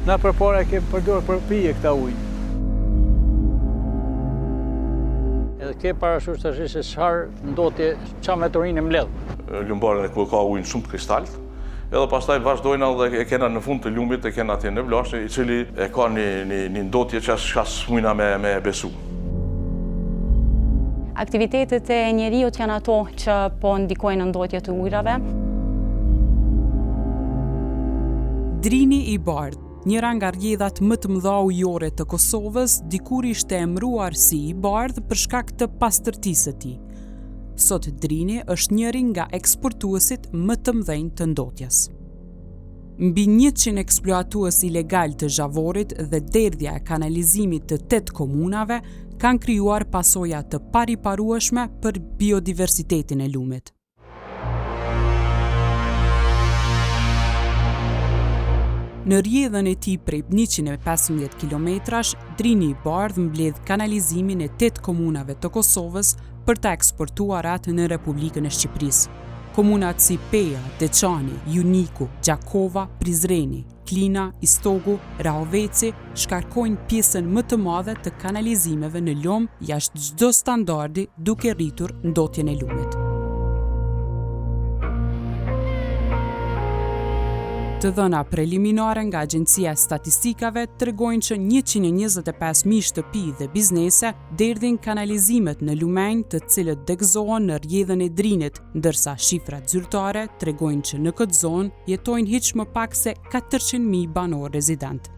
Na përpara e kemi përdorë për pije këta ujë. Edhe ke parasysh tash se çfarë ndotje, ça mbeturine mbledh. Lumbarin e ku e ka ujin shumë të kristalt, edhe pastaj vazhdojna dhe e kena në fund të lumit, e kena atje në Vlashnjë, i cili e ka një, një, një ndotje që çka s'mujna me, me besu. Aktivitetet e njeriut janë ato që po ndikojnë në ndotje të ujrave. Drini i Bardhë, njëra nga rrjedhat më të mëdha ujore të Kosovës, dikur ishte emëruar si i bardhë për shkak të pastërtisë së tij. Sot Drini është njëri nga eksportuesit më të mëdhenj të ndotjes. Mbi 100 eksploatues ilegalë të zhavorrit dhe derdhja e kanalizimit të 8 komunave kanë krijuar pasoja të pariparueshme për biodiversitetin e lumit. Në rrjedhën e tij prej 115 kilometrash, Drini i Bardhë mbledh kanalizimin e 8 komunave të Kosovës për ta eksportuar atë në Republikën e Shqipërisë. Komunat si Peja, Deçani, Juniku, Gjakova, Prizreni, Klina, Istogu, Rahoveci shkarkojnë pjesën më të madhe të kanalizimeve në lumë jashtë çdo standardi duke rritur ndotjen e lumit. Të dhëna preliminare nga Agjencia e Statistikave tregojnë që 125.000 shtëpi dhe biznese derdhin kanalizimet në lumenj të cilët degëzohen në rrjedhën e Drinit, ndërsa shifrat zyrtare tregojnë që në këtë zonë jetojnë hiç më pak se 400.000 banorë rezidentë.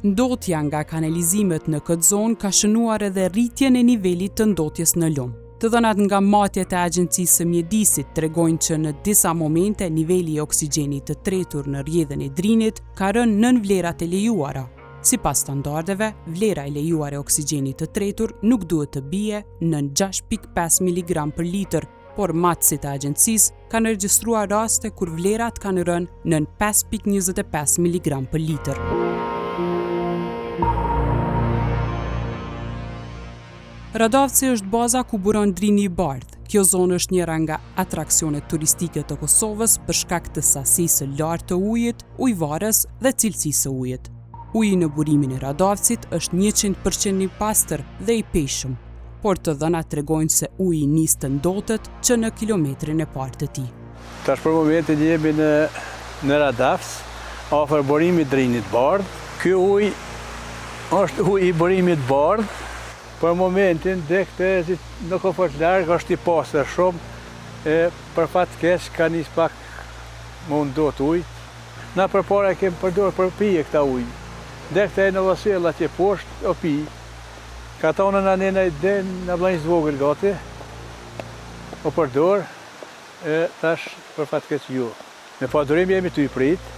Ndotja nga kanalizimet në këtë zonë ka shënuar edhe rritjen e nivelit të ndotjes në lumë. Të dhënat nga matjet e Agjencisë së Mjedisit tregojnë që në disa momente niveli i oksigjenit të tretur në rrjedhën e Drinit ka rënë nën vlerat e lejuara. Sipas standardeve, vlera e lejuar e oksigjenit të tretur nuk duhet të bie nën 6.5 mg për litër, por matësit e agjencisë kanë regjistruar raste kur vlerat kanë rënë nën 5.25 mg për litër. Radavci është baza ku buron Drini i Bardhë. Kjo zonë është njëra nga atraksionet turistike të Kosovës për shkak të sasisë së lartë të ujit, ujëvarës dhe cilësisë së ujit. Uji në burimin e Radavcit është 100% i pastër dhe i pijshëm, por të dhënat tregojnë se uji nis të ndotet që në kilometrin e parë të tij. Tash për momentin jemi në në Radavc, afër burimit Drinit Bardhë. Ky ujë është uji i burimit Bardhë. Për momentin deri këte nuk o fort larg, është i pastër shumë, e për fat keq ka nis pak me u ndot uji. Na përpara e kemi përdorë për pije këta ujë. Deri këte Novosellë atje poshtë o pi. Ka tonën anej deri në Bllanjë të Vogël gati o përdorë. E tash për fat keq jo. Me padurim jemi tu i prit,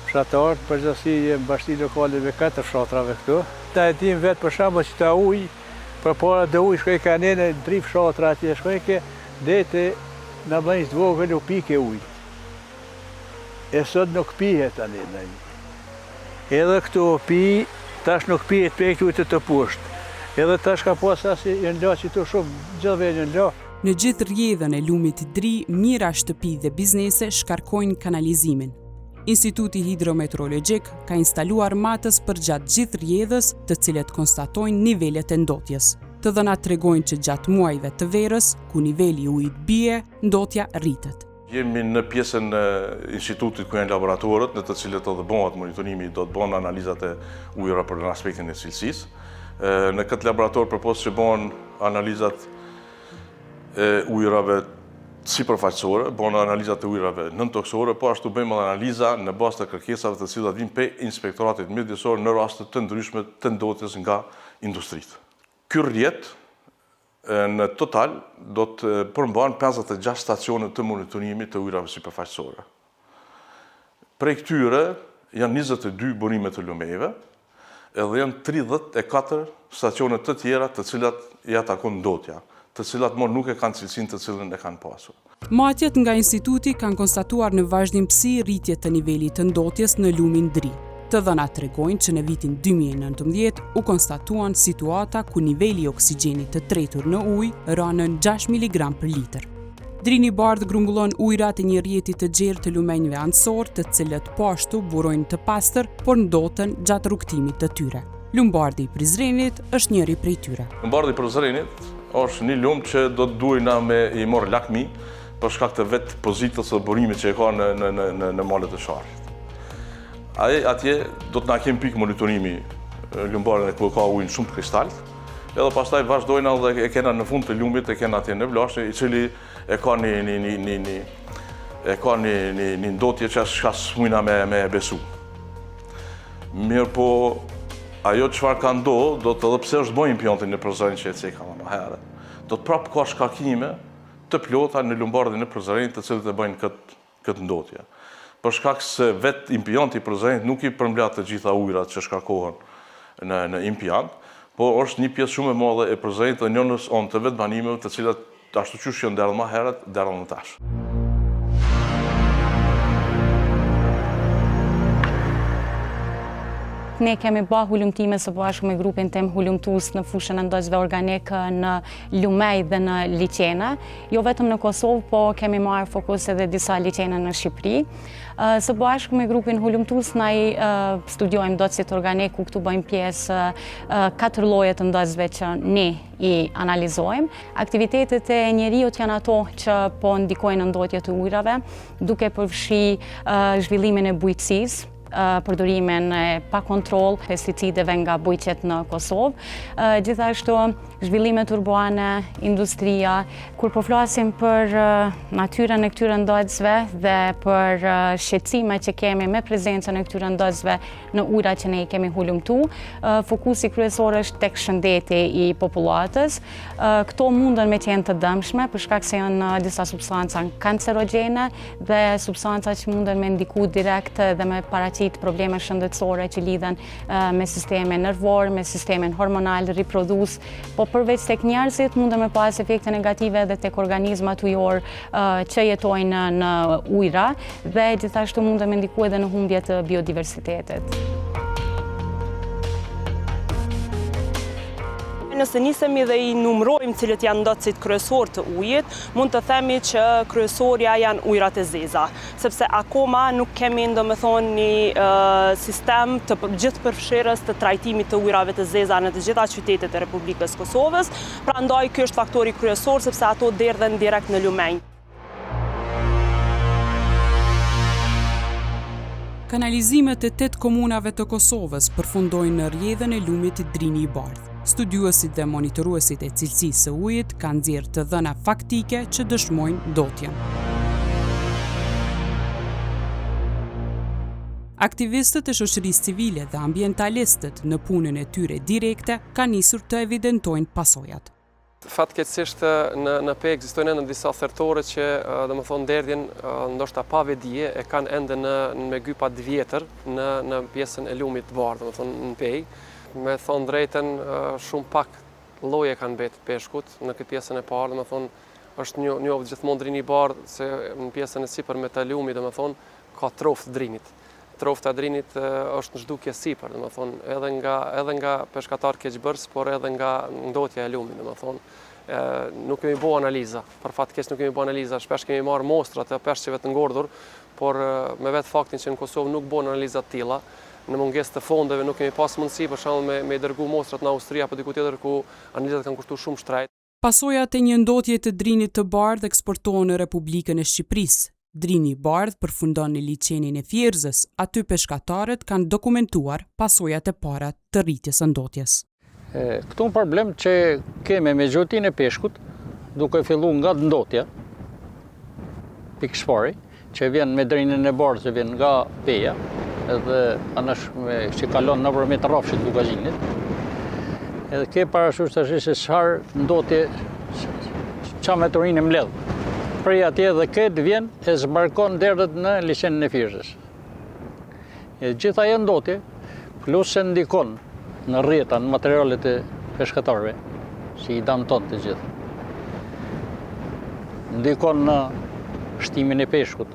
fshatarët, në përgjithësi jemi bashkësi lokale me katër fshatrave këtu. Ta e dimë vetë për shembull që ta ujë, përpara do ujë shkojke anej në tri fshatra atje shkojke, deri te në Bllanjë të Vogël u pike ujë. E sot nuk pihet tani në Edhe këtu u pi, tash nuk pihet prej këtu të të poshtë. Edhe tash ka pas asi janë la qitu shumë, gjithë venë janë la. Në gjithë rrjedhën e lumit Dri, mijëra shtëpi dhe biznese shkarkojnë kanalizimin. Instituti Hidrometeorologjik ka instaluar matës përgjatë gjithë rrjedhës, të cilët konstatojnë nivelet e ndotjes. Të dhënat tregojnë që gjatë muajve të verës, ku niveli i ujit bie, ndotja rritet. Jemi në pjesën e institutit ku janë laboratorët, në të cilët edhe bëhet monitorimi, do të bëhen analizat e ujëra për në aspektin e cilësisë. Në këtë laborator përpos që bëhen analizat e ujërave sipërfaqësore, bëhen analizat e ujërave nëntokësore, po ashtu bëjmë edhe analiza në bazë të kërkesave të cilat vijnë prej inspektoratit mjedisor në raste të ndryshme të ndotjes nga industritë. Ky rrjet në total do të përmban 56 stacione të monitorimit të ujërave sipërfaqësore. Prej këtyre janë 22 burime të lumejve, edhe janë 34 stacione të tjera të cilat i atakon ndotja, të cilat mo nuk e kanë cilësinë të cilën e kanë pasur. Matjet nga instituti kanë konstatuar në vazhdimësi rritje të nivelit të ndotjes në lumin Dri. Të dhënat tregojnë që në vitin 2019 u konstatuan situata ku niveli i oksigjenit të tretur në ujë ra nën 6 mg për litër. Drini i Bardhë grumbullon ujërat e një rrjeti të gjerë të lumenjve anësorë, të cilët po ashtu burojnë të pastër, por ndoten gjatë rrugëtimit të tyre. Lumbardhi i Prizrenit është njëri prej tyre. Lumbardhi i Prizrenit është një lumë që do të duhej na me i marrë lakmi për shkak të vetë pozitës dhe burimit që e ka në, në, në, në, në malet e Sharrit. Ai atje do të na kemi pikë monitorimi lumbardhin e ku e ka ujin shumë të kristalt, Edhe pastaj vazhdojna dhe e kena në fund të lumit, e kena atje në Vlashnjë, i cili e ka një, një, një, një, një, e ka një, një, një ndotje që çka s'mujna me, me besu. Mirëpo, ajo çfarë ka ndodhë, do të edhe pse është bo impianti në Prizren që e ceka më herët, do të prapë ka shkarkime të plota në lumbardhin e Prizrenit të cilët e bëjnë këtë këtë ndotje. Për shkak se vetë impianti i Prizrenit nuk i përmbledh të gjitha ujërat që shkarkohen në në impiant, po është një pjesë shumë e madhe e Prizrenit dhe njënës anë të vendbanimeve të cilat ashtu qysh janë derdhë ma herët, derdhen edhe tash. Ne kemi ba hulumtime së bashku me grupin tim hulumtues në fushën e ndotësve organikë në lumej dhe në liqene. Jo vetëm në Kosovë, po kemi marrë fokus edhe disa liqene në Shqipëri. Së bashku me grupin hulumtues na i studiojmë ndotësit organikë, ku këtu bëjmë pjesë katër lloje të ndotësve që ne i analizojmë. Aktivitetet e njeriut janë ato që po ndikojnë në ndotje të ujrave, duke përfshi zhvillimin e bujqësisë, përdorimin e pa kontroll pesticideve nga bujqit në Kosovë. Gjithashtu, zhvillimet urbane, industria, kur po flasim për natyrën e këtyre ndotësve dhe për shqetësimet që kemi me prezencën e këtyre ndotësve në ujëra që ne i kemi hulumtu, fokusi kryesor është tek shëndeti i popullatës. Këto mundën me qenë të dëmshme, për shkak se janë disa substanca kancerogjene dhe substanca që mundën me ndiku direkt dhe me paraqit probleme shëndetësore që lidhen me sistemin nervor, me sistemin hormonal, riprodhues, po përveç tek njerëzit mundën me pas efekte negative edhe tek organizmat ujorë që jetojnë në ujra dhe gjithashtu mundën me ndiku edhe në humbje të biodiversitetit. Nëse nisemi dhe i numrojmë cilët janë ndotësit kryesorë të ujit, mund të themi që kryesorja janë ujërat e zeza. sepse akoma nuk kemi domethënë një sistem të gjithëpërfshirës të trajtimit të ujërave të zeza në të gjitha qytetet e Republikës së Kosovës, prandaj ky është faktori kryesor sepse ato derdhen direkt në lumenj. Kanalizimet e tetë komunave të Kosovës përfundojnë në rrjedhën e lumit Drini i Bardhë. Studiuesit dhe monitoruesit e cilësisë së ujit kanë nxjerrë të dhëna faktike që dëshmojnë ndotjen. Aktivistët e shoqërisë civile dhe ambientalistët në punën e tyre direkte kanë nisur të evidentojnë pasojat. Fatkeqësisht në në Pejë ekzistojnë ende disa thertore që domethënë derdhjen ndoshta pa vetëdije e kanë ende në me gypa të vjetër në në pjesën e lumit të bardhë, domethënë në Pejë. Me thonë drejtën shumë pak lloje kanë mbetë të peshkut në këtë pjesën e parë, domethënë është një një gjithmonë Drini i Bardhë se në pjesën e sipërme të lumit, domethënë ka troftë të Drinit. Trofta e Drinit është në zhdukje sipër, domethënë, edhe nga edhe nga peshkatarë keqbërës, por edhe nga ndotja e lumit, domethënë, nuk kemi bo analiza, për fat keq nuk kemi bo analiza, shpesh kemi marrë mostra të peshqeve të ngordhur, por me vetë faktin që në Kosovë nuk bon analiza të tilla, në mungesë të fondeve nuk kemi pas mundësi për shembull me me i dërgu mostrat në Austri apo diku tjetër ku analizat kanë kushtu shumë shtrejt. Pasojat e një ndotje të Drinit të Bardhë eksportohen në Republikën e Shqipërisë. Drini i Bardhë përfundon në liqenin e Fierzës, aty peshkatarët kanë dokumentuar pasojat e para të rritjes së ndotjes. Këtu një problem që kemi me gjuetinë e peshkut, duke fillu nga ndotja, pikësëpari, që vjen me Drinin e Bardhë që vjen nga Peja, edhe anash me, që kalon nëpërmjet Rrafshit Dukagjinit. Edhe ke parasysh tash se çfarë ndotje ça mbeturine mbledh. Prej atje dhe këtë vjen e zbarkon derdhet në liqenin e Fierzës. E gjitha ajo ndotje, plus se ndikon në rrjeta, në materialet e peshkatarëve, që i damton të gjithë. Ndikon në shtimin e peshkut,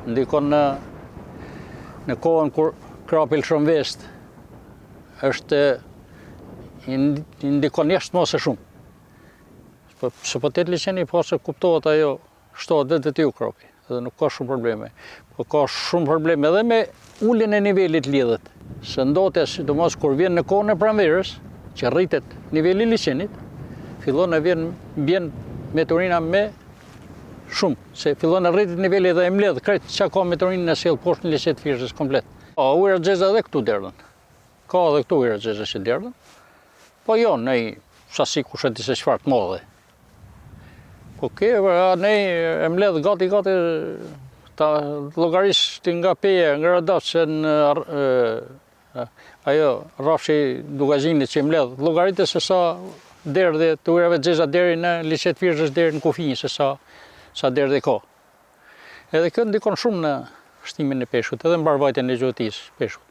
ndikon në, në kohën kur krapi lëshon vezët, është i ndikon jashtë mase shumë. Po, se po të jetë liqeni, po se kuptohet ajo. Shtohet vetvetiu kropi dhe nuk ka shumë probleme. Po ka shumë probleme edhe me uljen e nivelit lidhet. Se ndotja, sidomos kur vjen në kohën e pranverës, që rritet niveli i liqenit, fillon e vjen bjen mbeturina me shumë, se fillon e rritet niveli dhe e mbledh krejt çka ka mbeturinën e sjell poshtë në liqe të Fierzës komplet. Po, ujëra të zeza edhe këtu derdhen. Ka edhe këtu ujëra të zeza që derdhen. Po jo, në sasi kush e di se çfarë të madhe. Po ke, ne e mbledh gati gati ta llogaris ti nga Peja, nga Radavci në ajo rrafshi i Dukagjinit që mbledh, llogarite se sa derdhje të ujërave të zeza deri në liqe të Fierzës deri në kufi se sa sa derdhje ka. Edhe kjo ndikon shumë në shtimin e peshkut, edhe mbarëvajtjen e gjuetisë peshkut.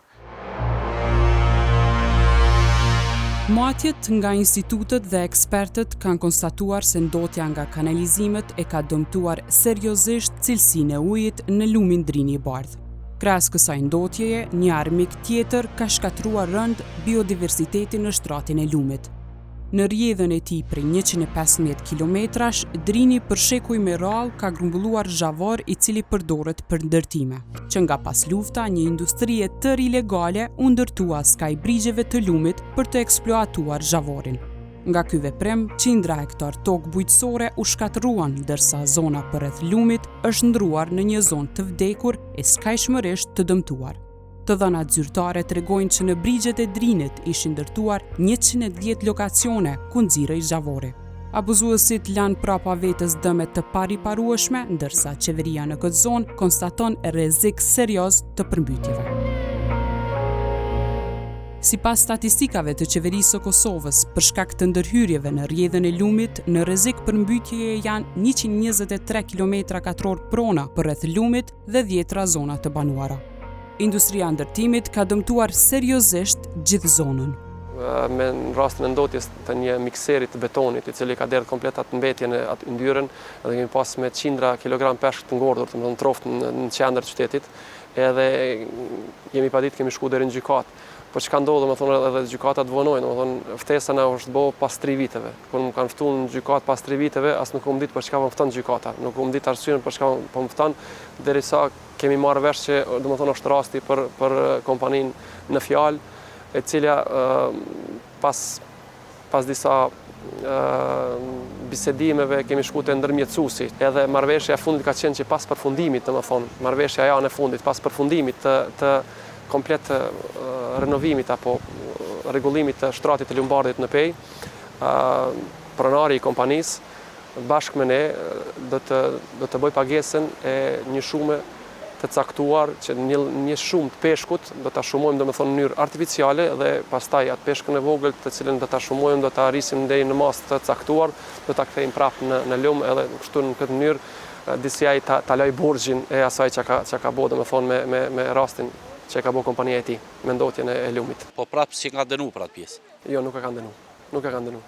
Matjet nga institutet dhe ekspertët kanë konstatuar se ndotja nga kanalizimet e ka dëmtuar seriozisht cilësinë e ujit në lumin Drini i Bardhë. Krahas kësaj ndotjeje, një armik tjetër ka shkatërruar rëndë biodiversitetin në shtratin e lumit. Në rrjedhën e tij prej 115 kilometrash, Drini për shekuj me radhë ka grumbulluar zhavor i cili përdoret për ndërtime. Që nga paslufta, një industri e tërë ilegale u ndërtua skaj brigjeve të lumit për të eksploatuar zhavorin. Nga ky veprim, qindra hektar tokë bujqësore u shkatërruan, ndërsa zona përreth lumit është shndërruar në një zonë të vdekur e skajshmërisht të dëmtuar. Të dhënat zyrtare tregojnë që në brigjet e Drinit ishin ndërtuar 110 lokacione ku nxirrej zhavori. Abuzuesit lanë prapa vetes dëme të pariparueshme, ndërsa qeveria në këtë zonë konstaton rrezik serioz të përmbytjeve. Sipas statistikave të Qeverisë së Kosovës, për shkak të ndërhyrjeve në rrjedhën e lumit, në rrezik përmbytjeje janë 123 kilometra katror prona përreth lumit dhe dhjetra zona të banuara. Industria e ndërtimit ka dëmtuar seriozisht gjithë zonën. Me në rastin e ndotjes të një mikseri të betonit, i cili ka derdhë komplet atë mbetjen e atë yndyrën, edhe kemi pas me qindra kilogram peshk të ngordhur, domethënë troftë në, në qendër të qytetit, edhe jemi padit kemi shku deri në gjykatë. Po çka ndodh, domethënë edhe gjykatat vonojnë, domethënë ftesa na është bo pas 3 viteve. Kur më kanë ftu në gjykatë pas 3 viteve, as nuk kom ditë për çka po më fton gjykata, nuk kom ditë arsyen për çka po më fton, derisa kemi marrë vesh që domethënë është rasti për për kompaninë në fjalë, e cila pas Pas disa bisedimeve kemi shku te ndërmjetësuesi. Edhe marrëveshja e fundit ka qenë që pas përfundimit, domethënë, marrëveshja janë e fundit, pas përfundimit të, të komplet renovimit apo rregullimit të shtratit të Lumbardhit në Pejë, pronari i kompanisë bashkë me ne do të do të bëjë pagesën e një shume të caktuar që një një shumë të peshkut do ta shumojmë domethënë në mënyrë artificiale dhe pastaj atë peshkun e vogël të cilën do ta shumojmë do ta rrisim deri në masë të caktuar do ta kthejmë prapë në në lum edhe kështu në këtë mënyrë disi ai ta ta lajë borxhin e asaj që ka që ka bo domethënë me me me rastin që e ka bo kompania e tij me ndotjen e, e lumit. Po prapë s'i kanë dënu për atë pjesë? Jo, nuk e kanë dënu. Nuk e kanë dënu.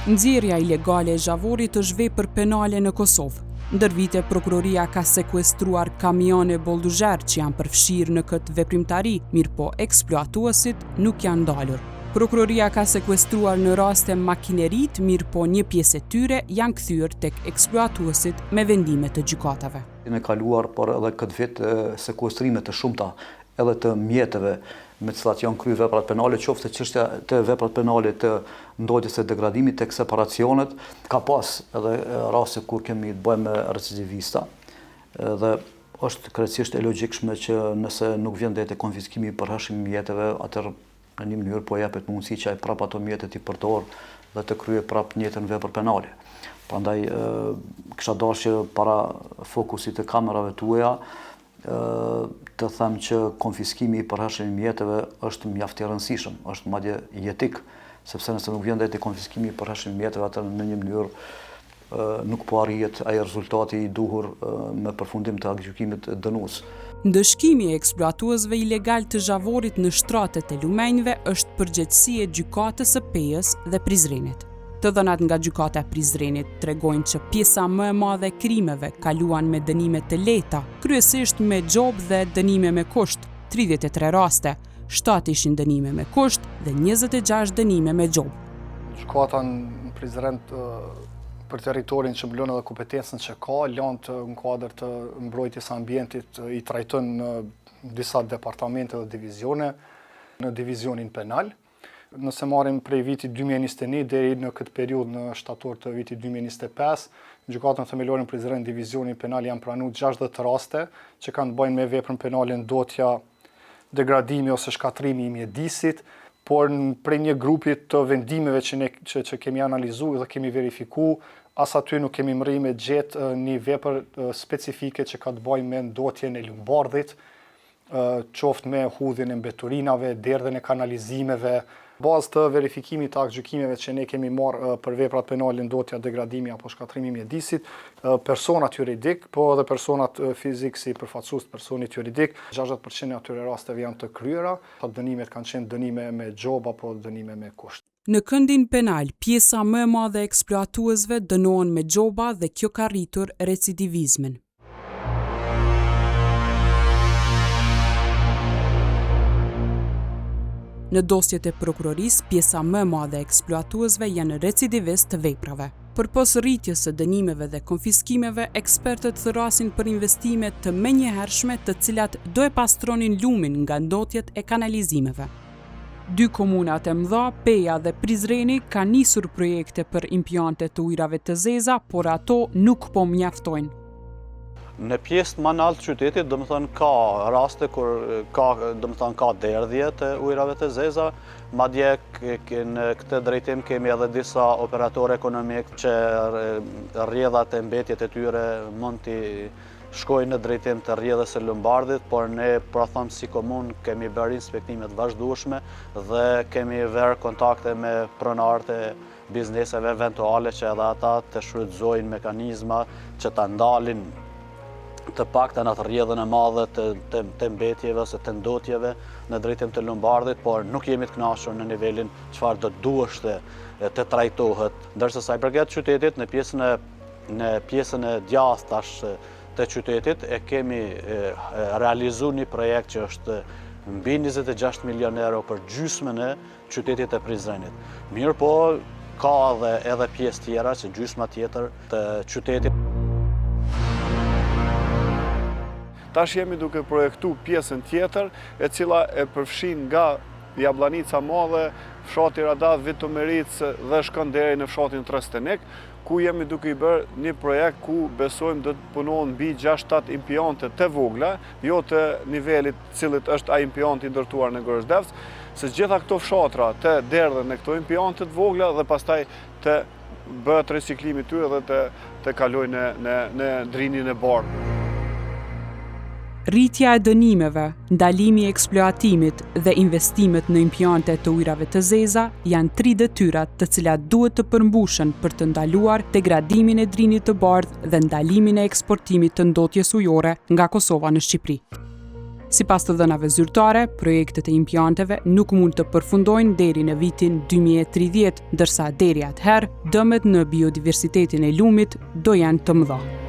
Nxjerrja ilegale e zhavorit është vepër penale në Kosovë. Ndër vite, prokuroria ka sekuestruar kamionë e buldozerë që janë përfshirë në këtë veprimtari, mirëpo eksploatuesit nuk janë ndalur. Prokuroria ka sekuestruar në raste makineritë, mirëpo një pjesë e tyre janë kthyer tek eksploatuesit me vendime të gjykatave. Vitin e kaluar, por edhe këtë vit sekuestrime të shumta edhe të mjeteve me të cilat janë kryer veprat penale, qoftë çështja te veprat penale të ndotjes e degradimit tek separacionet, ka pas edhe raste kur kemi të bëjmë me recidivista dhe është krejtësisht e logjikshme që nëse nuk vjen deri te konfiskimi i përhershëm i mjeteve, atëherë në një mënyrë po jepet mundësi që ai prapë ato mjete t'i përdorë dhe të kryejë prapë të njëjtën vepër penale. Prandaj kisha dashur që para fokusit të kamerave tuaja të them që konfiskimi i përhershëm i mjeteve është mjaft i rëndësishëm, është madje jetik, sepse nëse nuk vjen deri te konfiskimi i përhershëm i mjeteve, atëherë në një mënyrë nuk po arrihet ai rezultati i duhur me përfundim të aktgjykimit dënues. Ndëshkimi i eksploatuesve ilegalë të zhavorit në shtratet e lumenjve është përgjegjësi e Gjykatës së Pejës dhe Prizrenit. Të dhënat nga Gjykata e Prizrenit tregojnë që pjesa më e madhe e krimeve kaluan me dënime të lehta, kryesisht me gjobë dhe dënime me kusht, 33 raste, 7 ishin dënime me kusht dhe 26 dënime me gjobë. Gjykata në. Prizren për territorin që mbulon edhe kompetencën që ka, lëndët në kuadër të mbrojtjes së ambientit i trajton në disa departamente dhe divizione, në divizionin penal. Nëse marrim prej vitit 2021 deri në këtë periudhë në shtator të vitit 2025, në Gjykatën Themelore në Prizren divizionin penal janë pranu 60 raste që kanë të bëjnë me veprën penale ndotja, degradimi ose shkatërrimi i mjedisit, por prej një grupi të vendimeve që ne që, që kemi analizu dhe kemi verifiku, as aty nuk kemi mrri me gjetë një vepër specifike që ka të bëjë me ndotjen e Lumbardhit, qoftë me hudhjen e mbeturinave, derdhjen e kanalizimeve, bazë të verifikimit të aktgjykimeve që ne kemi marrë për veprat penale ndotja, degradimi apo shkatërrimi i mjedisit, personat juridik, po edhe personat fizik si përfaqësues të personit juridik, 60% e atyre rasteve janë të kryera, dënimet kanë qenë dënime me gjobë apo dënime me kusht. Në këndin penal, pjesa më e madhe e eksploatuesve dënohen me gjoba dhe kjo ka rritur recidivizmin. Në dosjet e prokurorisë, pjesa më e madhe e eksploatuesve janë recidivistë të veprave. Përpos rritjes së dënimeve dhe konfiskimeve, ekspertët thërrasin për investime të menjëhershme të cilat do e pastronin lumin nga ndotjet e kanalizimeve. Dy komunat e mëdha, Peja dhe Prizreni, kanë nisur projekte për impiante të ujërave të zeza, por ato nuk po mjaftojnë. Në pjesë më nalt të qytetit, domethënë ka raste kur ka, domethënë ka derdhje të ujërave të zeza, madje në këtë drejtim kemi edhe disa operatorë ekonomik që rrjedhat e mbetjet e tyre mund t'i shkojnë në drejtim të rrjedhës së Lumbardhit, por ne pra them si komunë kemi bërë inspektime të vazhdueshme dhe kemi vërë kontakte me pronarët e bizneseve eventuale që edhe ata të shfrytëzojnë mekanizma që ta ndalin të paktën atë rrjedhën e madhe të, të, të mbetjeve ose të ndotjeve në drejtim të Lumbardhit, por nuk jemi të kënaqur në nivelin çfarë do të duheshte të trajtohet. Ndërsa sa i përket qytetit, në pjesën e në pjesën e djathtë tash të qytetit e kemi realizu një projekt që është mbi 26 milion euro për gjysmën e qytetit të Prizrenit. Mirëpo, ka edhe, edhe pjesë tjera, që gjysma tjetër të qytetit. Tash jemi duke projektu pjesën tjetër, e cila e përfshin nga Jabllanica e Madhe, fshati Radavë, Vitomericë dhe shkon deri në fshatin Trestenik, ku jemi duke i bërë një projekt ku besojmë do të punohen mbi 6-7 impiante të vogla, jo të nivelit cilit është ai impiant i ndërtuar në Gorazhdevc, se gjitha këto fshatra të derdhen në këto impiante të vogla dhe pastaj të bëhet riciklimi i tyre dhe të, të kalojnë në, në, në Drinin e Bardhë. Rritja e dënimeve, ndalimi i eksploatimit dhe investimet në impiante të ujërave të zeza janë tri detyrat të cilat duhet të përmbushen për të ndaluar degradimin e Drinit të Bardhë dhe ndalimin e eksportimit të ndotjes ujore nga Kosova në Shqipëri. Sipas të dhënave zyrtare, projektet e impianteve nuk mund të përfundojnë deri në vitin 2030, ndërsa deri atëherë, dëmet në biodiversitetin e lumit do jenë të mëdha.